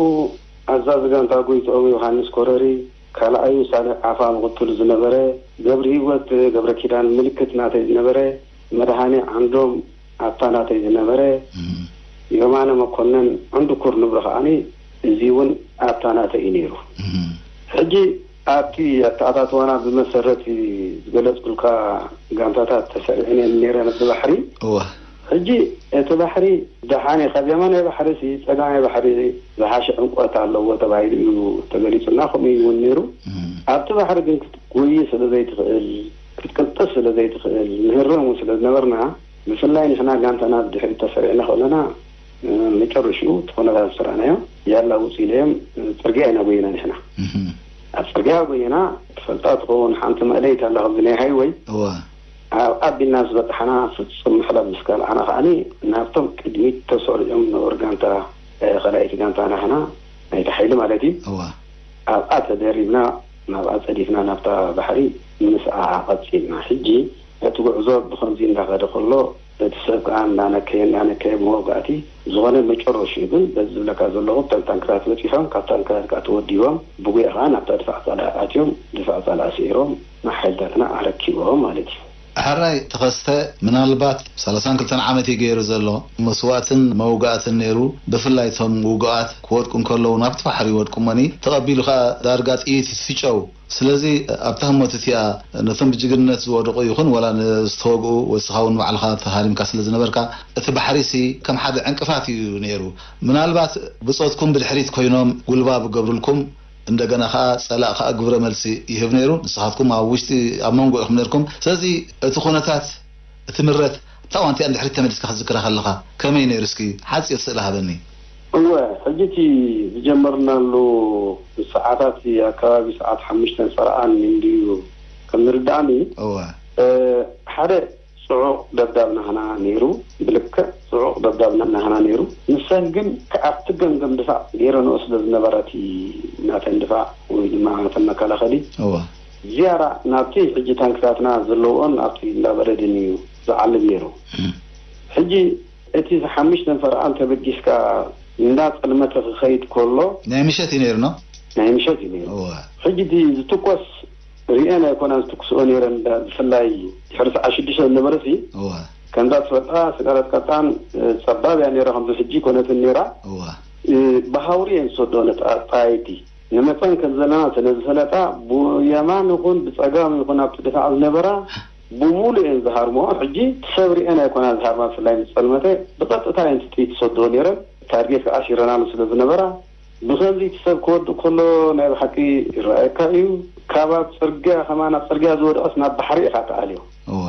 ኣዛዚ ጋንታ ጎይትኦም ዮሃንስ ኮረሪ፣ ካልኣዩ ሳልሕ ዓፋ ምኽትሉ ዝነበረ፣ ገብረሂወት ገብረኪዳን ምልክት ናተይ ዝነበረ፣ መድሃኔ ዓንዶም ኣታ ናተይ ዝነበረ፣ እም። የማነ መኮነን ዕንድኩር ንብረ ከዓኒ እዚ እውን ኣታ ናተይ እዩ ነይሩ። እም። ሕጂ ኣብቲ ኣተኣታትዋና ብመሰረት ዝገለጽኩልካ ጋንታታት ተሰሪዐን እየን ነይረን ብባሕሪ። እወ። ሕጂ እቲ ባሕሪ ደሓን እዩ። ካብ የማናይ ባሕሪ ሲ ጸጋማይ ባሕሪ ዝሓሸ ዕምቆት ኣለዎ ተባሂሉ እዩ ተገሊጹና፣ ከምኡ እዩ እውን ነይሩ። እም። ኣብቲ ባሕሪ ግን ክትጎይ ስለ ዘይትኽእል፣ ክትቅልጥፍ ስለ ዘይትኽእል፣ ንህረም እውን ስለ ዝነበርና፣ ብፍላይ ንሕና ጋንታና ብድሕሪት ተሰሪዕና ከለና፣ እ፣ መጨረሽኡ እቲ ኩነታት ዝሰራዕናዮ ያላ ውፅ ኢለዮም፣ እ፣ ፅርግያ ኢና ጎይና ንሕና። እህ። ኣብ ፅርግያ ጎይና ትፈልጣ ትኸውን ሓንቲ መእለይት ኣላ፣ ከምዚ ናይ ሃይወይ። እወ። ኣብ ኣቢልና ዝበጣሕና ፍጹም ምሕላፍ ምስ ካልኣና ከዓኒ ናብቶም ቅድሚት ተሰሪዖም ነበሩ ጋንታ፣ እ፣ ካልኣይቲ ጋንታ ናህና ናይቲ ሓይሊ ማለት እዩ። እወ። ኣብኣ ተደሪብና ናብኣ ጸዲፍና ናብታ ባሕሪ ምስኣ ቀጺልና። ሕጂ እቲ ጉዕዞ ብኸምዚ እንዳኸደ ከሎ እቲ ሰብ ከኣ እንዳነከየ እንዳነከየ ብመውጋእቲ ዝኾነ መጨረሽኡ ግን በዚ ዝብለካ ዘለኹ እተን ታንክታት በጺሖም ካብ ታንክታት ከኣ ተወዲቦም ብጉያ ከኣ ናብታ ድፋዕ ጸላኢ ኣትዮም ድፋዕ ጸላኢ ስዒሮም ንሓይልታትና ኣረኪቦም ማለት እዩ። ሕራይ ተኸስተ፣ ምናልባት ሰላሳን ክልተን ዓመት እዩ ገይሩ ዘሎ። መስዋእትን መውጋእትን ነይሩ። ብፍላይ እቶም ውጉኣት ክወድቁ እንከለዉ ናብቲ ባሕሪ ይወድቁ እሞኒ፣ ተቐቢሉ ኸኣ ዳርጋ ጥይት ይትፍጨው። ስለዚ ኣብታ ህሞት እቲኣ ነቶም ብጅግንነት ዝወደቑ ይኹን ዋላ ንዝተወግኡ፣ ወይ ንስኻ እውን ባዕልኻ ተሃሪምካ ስለ ዝነበርካ፣ እቲ ባሕሪሲ ከም ሓደ ዕንቅፋት እዩ ነይሩ። ምናልባት ብጾትኩም ብድሕሪት ኮይኖም ጉልባብ ይገብሩልኩም፣ እንደገና ኸኣ ጸላእ ኸኣ ግብረ መልሲ ይህብ ነይሩ። ንስኻትኩም ኣብ ውሽጢ፣ ኣብ መንጎ ኢኹም ነይርኩም። ስለዚ እቲ ኩነታት፣ እቲ ምረት፣ ኣብታ እዋን እቲኣ ንድሕሪት ተመሊስካ ክትዝክራ ከለኻ ከመይ ነይሩ? እስኪ ሓጺር ስእሊ ሃበኒ። እወ፣ ሕጂ እቲ ዝጀመርናሉ ሰዓታት፣ ኣከባቢ ሰዓት ሓሙሽተን ጸረኣን እንድዩ ከም ዝርድኣኒ። እወ። እ፣ ሓደ ጽዑቕ ደብዳብ ናህና ነይሩ፣ ብልክዕ ጽዑቕ ደብዳብ ናህና ነይሩ። ንሰን ግን ኣብቲ ገምገም ድፋዕ ገይረንኦ ስለ ዝነበራ፣ እቲ ናተን ድፋዕ ወይ ድማ ናተን መከላኸሊ፣ እወ። ዝያዳ ናብቲ ሕጂ ታንክታትና ዘለውኦን ኣብቲ እንዳበረድን እዩ ዝዓልብ ነይሩ። እም። ሕጂ እቲ ሓሙሽተን ጸረኣን ተበጊስካ እንዳጸልመተ ክኸይድ ከሎ፣ ናይ ምሸት እዩ ነይሩ፣ ኖ? ናይ ምሸት እዩ ነይሩ። እወ። ሕጂ እቲ ዝትኮስ ሪኤን ኣይኮናን ዝትኩስኦ ነይረን፣ እንዳ-፣ ብፍላይ ድሕሪ ሰዓት ሽዱሽተ ዝነበረሲ፣ እወ። ከምዛ ትፈልጣ ስጋረት ቀጣን፣ እ፣ ጸባብ እያ ነይራ፣ ከምዚ ሕጂ ኣይኮነትን ነይራ። እወ። እ፣ ብሃውሪ እየን ዝሰድኦ ነጣ-፣ ጣይቲ። ንመጸን ከም ዘለና ስለ ዝፈለጣ፣ ብየማን ይኹን ብጸጋም ይኹን ኣብቲ ድፋዕ ዝነበራ፣ ብሙሉእ እየን ዝሃርምኦ። ሕጂ ሰብ ሪኤን ኣይኮናን ዝሃርማ፣ ብፍላይ ምስ ጸልመተ ብቐጥታ እየን እቲ ጥይት ዝሰድኦ ነይረን። ታርጌት ከዓ ኣሲረናሉ ስለ ዝነበራ፣ ብኸምዚ እቲ ሰብ ክወድእ ከሎ ናይ ብሓቂ ይረኣየካ እዩ። ካብ ኣብ ጽርግያ ከማን፣ ኣብ ጽርግያ ዝወደቐስ ናብ ባሕሪ ኢኻ ትኣልዮ። እወ።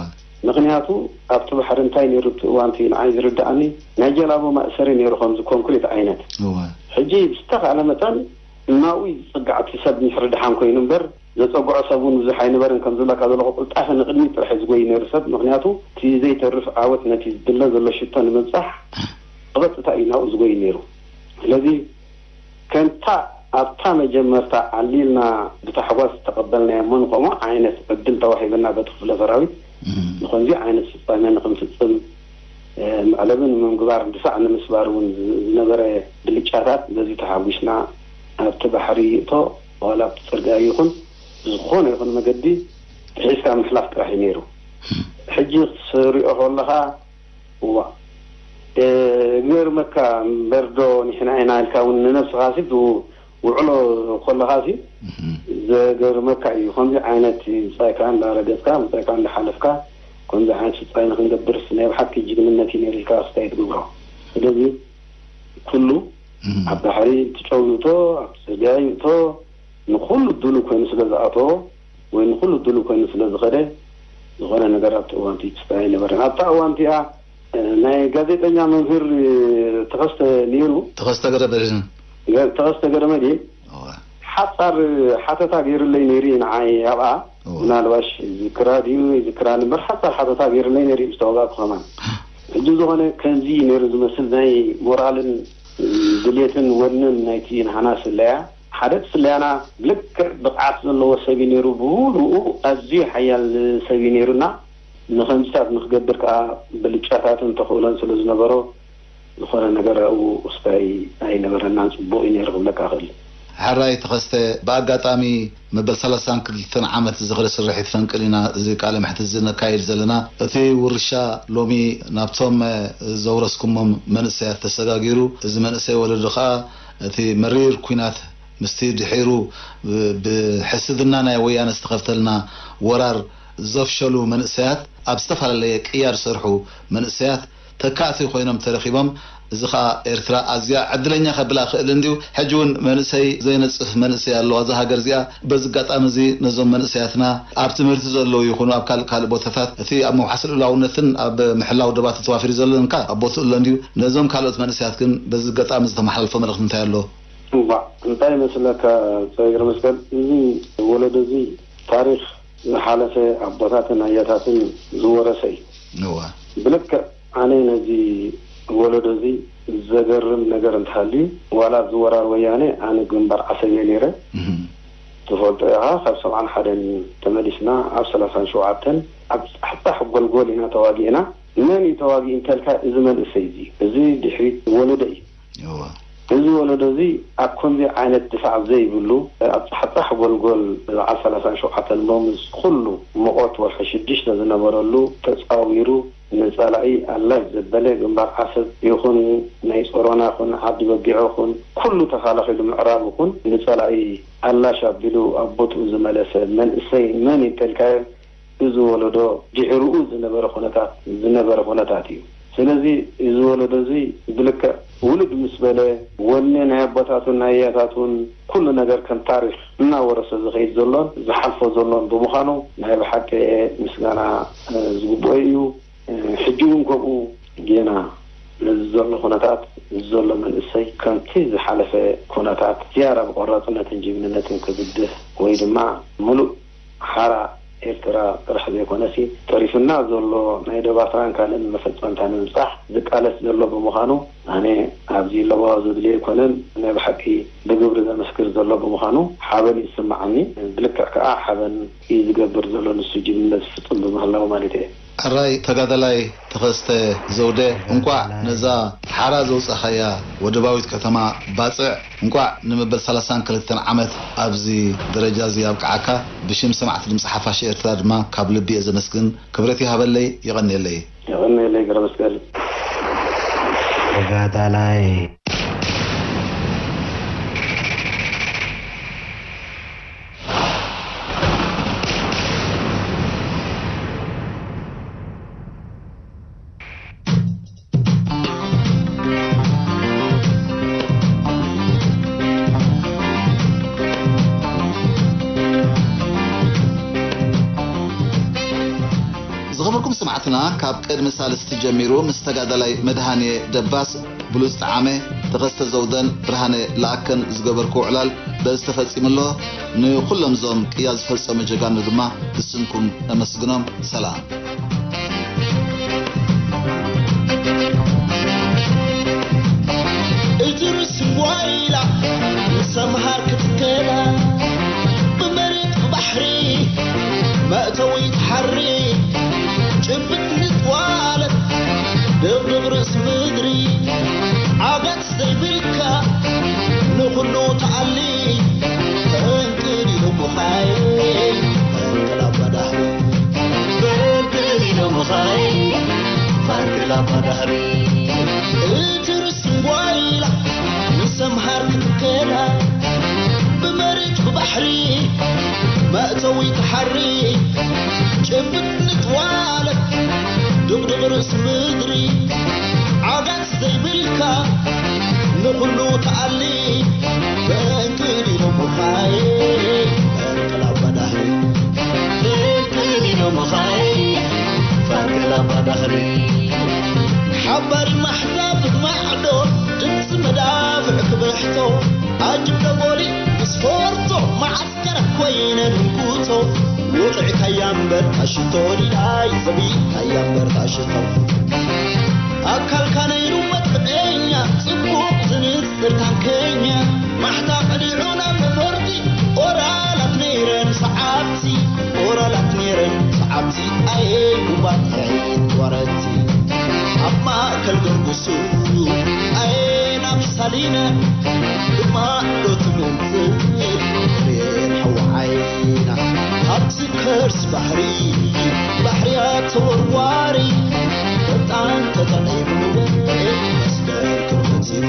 ምኽንያቱ ኣብቲ ባሕሪ እንታይ ነይሩ፣ እቲ እዋንቲ ንዓይ ዝርድኣኒ፣ ናይ ጀላቡ መእሰሪ ነይሩ፣ ከምዚ ኮንክሪት ዓይነት። እወ። ሕጂ ብዝተኻእለ መጠን እናኡ እዩ ዝጽጋዕ፣ እቲ ሰብ ምሕሪ ደሓን ኮይኑ እምበር፣ ዘጸግዖ ሰብ እውን ብዙሕ ኣይነበረን። ከም ዝብለካ ዘለኹ ቅልጣፈ ንቕድሚት ጥራሕ እዩ ዝጎይ ነይሩ ሰብ፣ ምኽንያቱ እቲ ዘይተርፍ ዓወት፣ ነቲ ዝድለ ዘሎ ሽቶ ንምብጻሕ ብቐጥታ እዩ ናብኡ ዝጎይ ነይሩ። ስለዚ ከምታ ኣብታ መጀመርታ ዓሊልና ብታሕጓስ ዝተቐበልናዮ እሞ፣ ንኸምኡ ዓይነት ዕድል ተዋሂበና በቲ ክፍለ ሰራዊት እም። ንኸምዚ ዓይነት ፍጻሜ ንኽንፍጽም፣ እ፣ መዕለቢ ንምግባር፣ ድፋዕ ንምስባር እውን ዝ-፣ ዝነበረ ብልጫታት፣ በዚ ተሓጒስና ኣብቲ ባሕሪ ይእቶ፣ ዋላ ኣብቲ ጽርግያ ይኹን፣ ዝኾነ ይኹን መገዲ ጥሒስካ ምሕላፍ ጥራሕ እዩ ነይሩ። ሕጂ ክትሪኦ ከለኻ፣ እዋ፣ እ፣ ገርመካ እምበር ዶ ንሕና ኢና ኢልካ እውን ንነብስኻ ሲ ትው-፣ ውዕሎ ከለኻ ሲ እም። ዘገርመካ እዩ። ከምዚ ዓይነት ብጻይካ እንዳረገጽካ፣ ብጻይካ እንዳሓለፍካ፣ ከምዚ ዓይነት ፍጻሜ ክንገብርስ ናይ ብሓቂ ጅግንነት እዩ ነይሩ ኢልካ ክስታይ ትገብሮ። ስለዚ ኩሉ እም። ኣብ ባሕሪ እቲ ጨው ይእቶ፣ ኣብ ጽርግያ ይእቶ፣ ንኹሉ ድሉው ኮይኑ ስለ ዝኣተዎ ወይ ንኹሉ ድሉው ኮይኑ ስለ ዝኸደ፣ ዝኾነ ነገር ኣብቲ እዋንቲ ክስታይ ኣይነበረን። ኣብታ እዋንቲ እያ፣ እ፣ ናይ ጋዜጠኛ መምህር፣ እ፣ ተኸስተ ነይሩ። ተኸስተ ገረመድህን። ገ-፣ ተኸስተ ገረመድህን። እወ። ሓጻር ሓተታ ገይሩለይ ነይሩ እዩ ንዓይ ኣብኣ። እወ። ምናልባሽ ይዝክራ ድዩ ይዝክራን እምበር፣ ሓጻር ሓተታ ገይሩለይ ነይሩ እዩ ምስ ተዋጋእኩ ከማን። ሕጂ ዝኾነ ከምዚ እዩ ነይሩ ዝመስል፣ ናይ ሞራልን ድሌትን ወንን ናይቲ ናህና ስለያ። ሓደ እቲ ስለያና ልክዕ ብቕዓት ዘለዎ ሰብ እዩ ነይሩ። ብምሉኡ ኣዝዩ ሓያል ሰብ እዩ ነይሩና። ንኸምዚታት ንክገብር ከኣ ብልጫታትን ተኽእሎን ስለ ዝነበሮ፣ ዝኾነ ነገር ኣብኡ ውስታይ ኣይነበረናን። ጽቡቕ እዩ ነይሩ ክብለካ እኽእል። ሕራይ ተኸስተ፣ ብኣጋጣሚ መበል ሰላሳን ክልተን ዓመት ዝኽሪ ስርሒት ፈንቅል ኢና እዚ ቃለ መሕትት እዚ ነካይድ ዘለና። እቲ ውርሻ ሎሚ ናብቶም፣ እ፣ ዘውረስኩሞም መንእሰያት ተሰጋጊሩ። እዚ መንእሰይ ወለዶ ኸኣ እቲ መሪር ኲናት ምስቲ ድሒሩ ብ-፣ ብሕስድና ናይ ወያነ ዝተኸፍተልና ወራር ዘፍሸሉ መንእሰያት፣ ኣብ ዝተፈላለየ ቅያ ዝሰርሑ መንእሰያት ተካእቲ ኮይኖም ተረኺቦም። እዚ ኸኣ ኤርትራ ኣዝያ ዕድለኛ ከብላ ክእል እንድዩ። ሕጂ እውን መንእሰይ ዘይነጽፍ መንእሰይ ኣለዋ እዛ ሃገር እዚኣ። በዚ ኣጋጣሚ እዚ ነዞም መንእሰያትና ኣብ ትምህርቲ ዘለዉ ይኹኑ ኣብ ካልእ ካልእ ቦታታት፣ እቲ ኣብ መውሓሲ ልኡላውነትን ኣብ ምሕላው ደባት ተዋፊሩ ዘሎ እንካ ኣብ ቦትኡ ኣሎ እንድዩ። ነዞም ካልኦት መንእሰያት ግን በዚ ኣጋጣሚ ዝተመሓላልፎ መልእኽቲ እንታይ ኣሎ? እዋእ፣ እንታይ ይመስለካ ጸይር መስቀል፣ እዚ ወለዶ እዚ ታሪኽ ዝሓለፈ ኣቦታትን ኣያታትን ዝወረሰ እዩ። እወ። ብልክዕ ኣነ ነዚ ወለዶ እዚ ዘገርም ነገር እንተሃልዩ፣ ዋላ እዚ ወራር ወያነ ኣነ ግንባር ዓሰብ እየ ነይረ። እህ። ትፈልጦ ኢኻ፣ ካብ ሰብዓን ሓደን ተመሊስና ኣብ ሰላሳን ሸውዓተን ኣብ ጻሕጻሕ ጎልጎል ኢና ተዋጊእና። መን እዩ ተዋጊኡ እንተልካ፣ እዚ መንእሰይ እዚ፣ እዚ ድሕሪት ወለዶ እዩ። እወ። እዚ ወለዶ እዚ ኣብ ከምዚ ዓይነት ድፋዕ ዘይብሉ፣ ኣብ ጻሕጻሕ ጎልጎል በዓል ሰላሳን ሸውዓተን ሎምስ ኩሉ ሙቐት ወርሒ ሽዱሽተ ዝነበረሉ ተጻዊሩ ንጸላኢ ኣላሽ ዘበለ ግንባር ዓሰብ ይኹን ናይ ጾሮና ይኹን ዓዲ በጊዖ ይኹን ኩሉ ተኻላኺሉ ምዕራብ ይኹን ንጸላኢ ኣላሽ ኣቢሉ ኣብ ቦትኡ ዝመለሰ መንእሰይ መን እዩ እንተልካዮ እዚ ወለዶ ድሕርኡ ዝነበረ ኩነታት ዝነበረ ኩነታት እዩ። ስለዚ እዚ ወለዶ እዚ ብልክዕ ውልድ ምስ በለ ወኔ ናይ ኣቦታቱን ናይ ኣያታቱን ኩሉ ነገር ከም ታሪኽ እናወረሰ ዝኸይድ ዘሎን ዝሓልፎ ዘሎን ብምዃኑ ናይ ብሓቂ ምስጋና ዝግብኦ እዩ። ሕጂ እውን ከምኡ ጌና ነዚ ዘሎ ኩነታት እዚ ዘሎ መንእሰይ ከምቲ ዝሓለፈ ኩነታት ዝያዳ ብቆራፅነትን ጅግንነትን ክብድህ ወይ ድማ ምሉእ ሓራ ኤርትራ ጥራሕ ዘይኮነሲ ተሪፍና ዘሎ ናይ ደባትራን ካልእን መፈፀምታ ንምብፃሕ ዝቃለስ ዘሎ ብምዃኑ ኣነ ኣብዚ ለበዋ ዘድልዮ ኣይኮነን። ናይ ብሓቂ ብግብሪ ዘመስክር ዘሎ ብምዃኑ ሓበን ይስምዓኒ። ብልክዕ ከዓ ሓበን እዩ ዝገብር ዘሎ ንሱ ጅግንነት ዝፍፅም ብምህላው ማለት እየ። ሕራይ ተጋዳላይ ተኸስተ ዘውደ፣ እንቋዕ ነዛ ሓራ ዘውጻኻያ ወደባዊት ከተማ ባጽዕ፣ እንቋዕ ንመበል ሰላሳን ክልተን ዓመት ኣብዚ ደረጃ እዚ ኣብቅዓካ። ብሽም ሰማዕቲ ድምጺ ሓፋሽ ኤርትራ ድማ ካብ ልቢ እየ ዘመስግን። ክብረት ይሃበለይ፣ የቐንየለይ። የቐንየለይ ገብረመስቀል። ተጋዳላይ። ዝኸበርኩም ሰማዕትና፣ ካብ ቅድሚ ሳልስቲ ጀሚሩ ምስ ተጋዳላይ መድሃንየ ደባስ፣ ብሉጽ ጠዓመ፣ ተኸስተ ዘውደን ብርሃነ ለኣከን ዝገበርክዎ ዕላል በዚ ተፈጺሙ ኣሎ። ንኹሎም እዞም ቅያ ዝፈጸሙ ጀጋኑ ድማ ብስምኩም ነመስግኖም። ሰላም። እትርስ ጓይላ ምስ ኣምሃር ክትከላ፣ ብመሬት ብባሕሪ መእተዊ ትሓሪ፣ ጭብጥ ንጥዋለት ድቕድቕ ርእስ ምድሪ፣ ዓገት ዘይብልካ ንኹሉ ተኣሊ፣ ፈንቅል ኢሎምኻይ ፈንቅል ኣባዳህሪ፣ ፈንቅል ኢሎምኻይ ፈንቅል ኣባዳህሪ። እቲ ርስንጓይላ ምስ ኣምሃር ክትከላ፣ ብመሬት ብባሕሪ መእተዊ ተሓሪ፣ ጭብጥ ንጥዋለት ድቕድቕ ርእስ ምድሪ፣ ዓጋት ዘይብልካ ንኹሉ ተኣሊ፣ ፈንቅል ኢሎምኻይ ፈንቅል ኣባዳህሪ፣ ፈንቅል ኢሎምኻይ ፈንቅል ኣባዳህሪ። ሓባሪ ማሕዛብ ማዕዶ ድምፂ መዳፍዕ ክብሕቶ፣ ኣጅብ ደጎሊ ብስፖርቶ መዓስ ከረ ኮይነ ድንኩቶ፣ ውቕዕካያ እምበር ታሽቶ፣ ዲላይ ዘቢካያ እምበር ታሽቶ። ኣካልካ ነይሩ መጥቅዐኛ፣ ጽቡቕ ዝንጽር ታንከኛ፣ ማሕታ ቀሊዑ ናብ ነፈርቲ፣ ኦራላት ነይረን ሰዓብቲ፣ ኦራላት ነይረን ሰዓብቲ፣ ኣየ ጉባኤ ወረቲ። ኣብ ማእከል ገርጉሱ ኣየ ናብ ሳሊና፣ ብማዕዶ ትምንጽል ሬን ሓዊ ዓይና። ኣብቲ ከርስ ባሕሪ፣ ባሕርያ ተወርዋሪ፣ ፈጣን ተጠቒሙ መስደር ተኸቲሉ።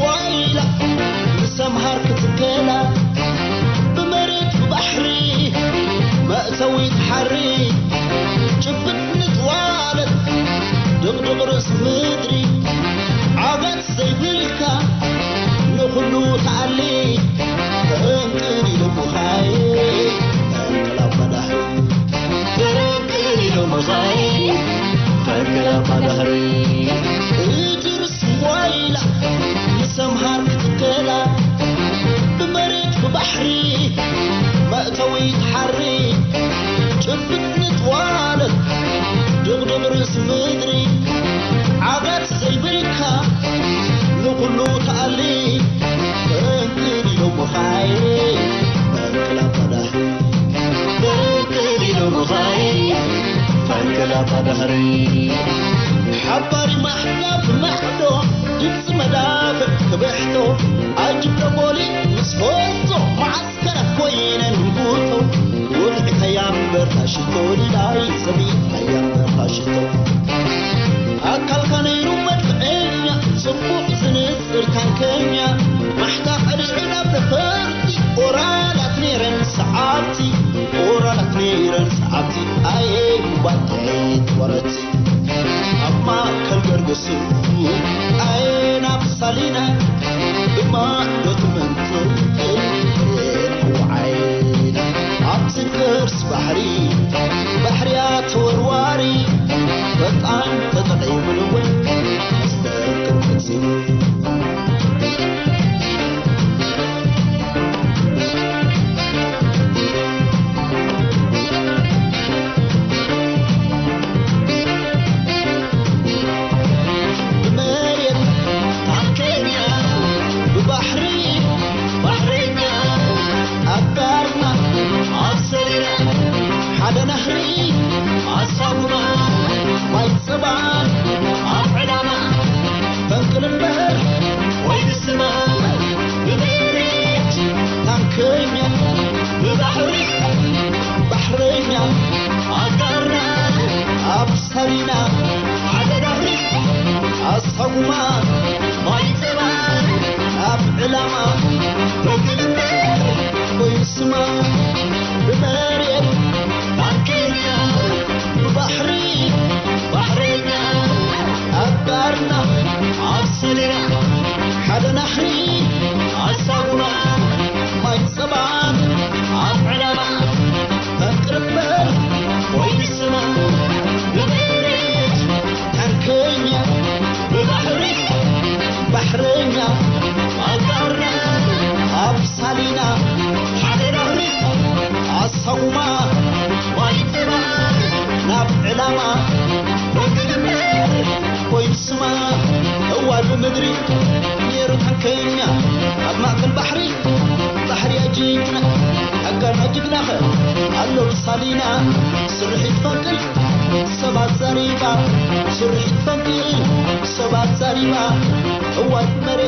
ዋይላ ምስ ኣምሃር ክትከላ፣ ብመሬት ብባሕሪ መእተዊ ትሓሪ፣ ጭብጥ ንጥዋለት ድቕድቕ ርእስ ምድሪ፣ ዓጋት ዘይብልካ ንኹሉ ተኣሊ፣ ፈንቅል ኢሎምኻይ ፈንቅል ኣባዳህሪ፣ ፈንቅል ኢሎምኻይ ፈንቅል ኣባዳህሪ። እትርስ ዋይላ ምስ ኣምሃር ክትከላ፣ ብመሬት ብባሕሪ መእተዊ ትሓሪ፣ ጭብጥ ንጥዋለት ድቕ ድብርስ ምድሪ ዓጋት ዘይብልካ ንኹሉ ተኣሊ ፈንቅል ኢሎምኻይ ፈንቅል ኣባዳህ ፈንቅል ኢሎምኻይ ፈንቅል ኣባዳህሪ ሓባሪ ማሕዳብ ማሕዶ ድምፂ መዳፍዕ ክብሕቶ ኣጅብ ደቦሊ ምስ ፈዞ መዓስ ከረፍ ኮይነን ጉቶ ውልዕካያ እምበር ታሽቶ ሊላይ ሰብኢትካያ እምበር ታሽቶ ኣካልካ ነይሩ መድፍዐኛ ጽቡቕ ዝንጽር ታንከኛ ማሕታ ቀሊዑ ናብ ነፈርቲ ኦራላት ነይረን ሰዓብቲ ኦራላት ነይረን ሰዓብቲ ኣየ ባጥዒት ወረቲ ኣብ ማእከል ገርግሱ ኣየ ናብ ሳሊና ብማዕዶ ትመንቱ ርኤኩ ዓይና ኣብቲ ከርስ ባሕሪ ባሕርያ ተወርዋሪ በጣም ተጠቒምሉ እውን መስተር ቅርጽ ብመሬት ታንከኛ ብባሕሪ ባሕረኛ ኣብ ባርና ኣብ ሰሪራ ሓደ ናህሪ ኣሳጉማ ማይ ጸባ ኣብ ዕላማ ፈንቅል እምበር ወይ ንስማ ብመሬት ታንከኛ ብባሕሪ ባሕረኛ ኣጋርና ኣብ ሳሊና ሓደ ናህሪ ኣሳጉማ ማይ ጸባ ኣብ ዕላማ ፈንቅል እምበር ወይ ንስማ ብመሬት ታንከኛ ብባሕሪ ባሕረኛ ኣብ ባርና ኣብ ሰሌና ሓደ ናህሪ ኣሳጉማ ማይ ጸባ ኣብ ዕላማ ፈንቅል እምበር ወይ ንስማ ብመሬት ታንከኛ ብባሕሪ ባሕረኛ ኣጋርና ኣብ ሳሊና ሓደ ናህሪ ኣሳጉማ ማይ ጸባ ናብ ዕላማ ፈንቅል እምበር ወይ ንስማ እዋይ ብምድሪ ነይሩ ታንከኛ ኣብ ማእከል ባሕሪ ባሕርያ ጅግና ኣጋርና ጅግናኸ ኣሎ ሳሊና ስርሒት ፈንቅል ሰባት ዘሪባ ስርሒት ፈንቅል ሰባት ዘሪባ እዋይ መሬት